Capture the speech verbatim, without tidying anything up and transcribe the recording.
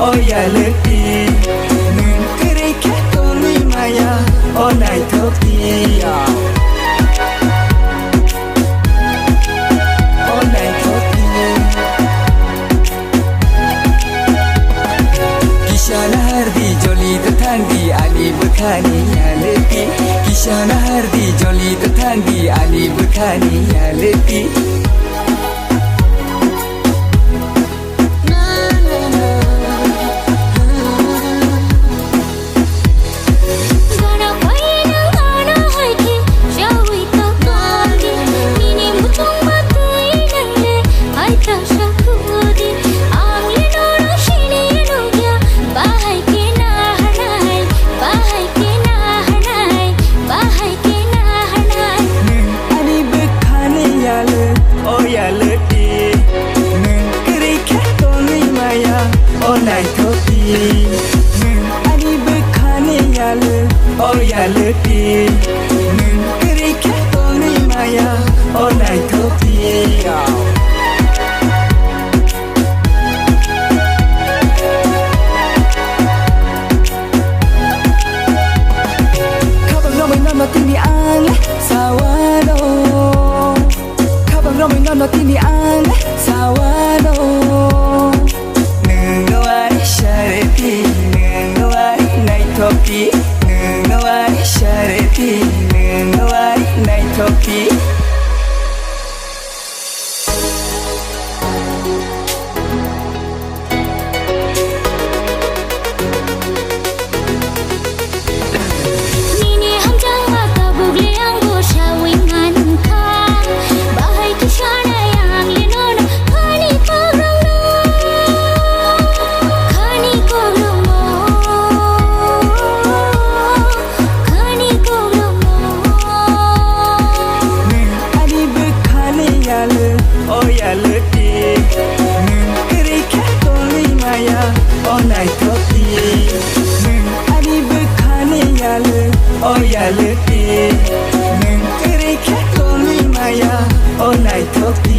O yalwkti, nwng kwrwi khe tongwi maya, o naithokti. O naithokti. Kisa nahardi, joli twthangdi, ani bwkhani yalwkti. Kisa nahardi, joli twthangdi, ani bwkhani yalwkti. Ani bwkhani yalwk, o yalwkti. Nwng kwrwi khe tongwi maya, o naithokti. Nwng ani bwkhani yalwk, o yalwkti. Nwng kwrwi khe tongwi maya, o naithokti. Khabang romwi nono tini ang sawano. Khabang romwi nono tini ang sawano. Nwng no ani sareti, nwng no ani naithokti. Nwng no ani sareti, nwng no ani naithokti. Nini hamjakma tabuk le ang bo sawi mankha. Bahai kisa nai ang le nono khani kok rok no. Khani kok rok no. Khani kok rok no. Nwng ani bwkhani yalwk, o yalwkti. Nwng kwrwi khe tongwi maya, o naithokti. Nwng ani bwkhani yalwk, o yalwkti. Nwng kwrwi khe tongwi maya, o naithokti.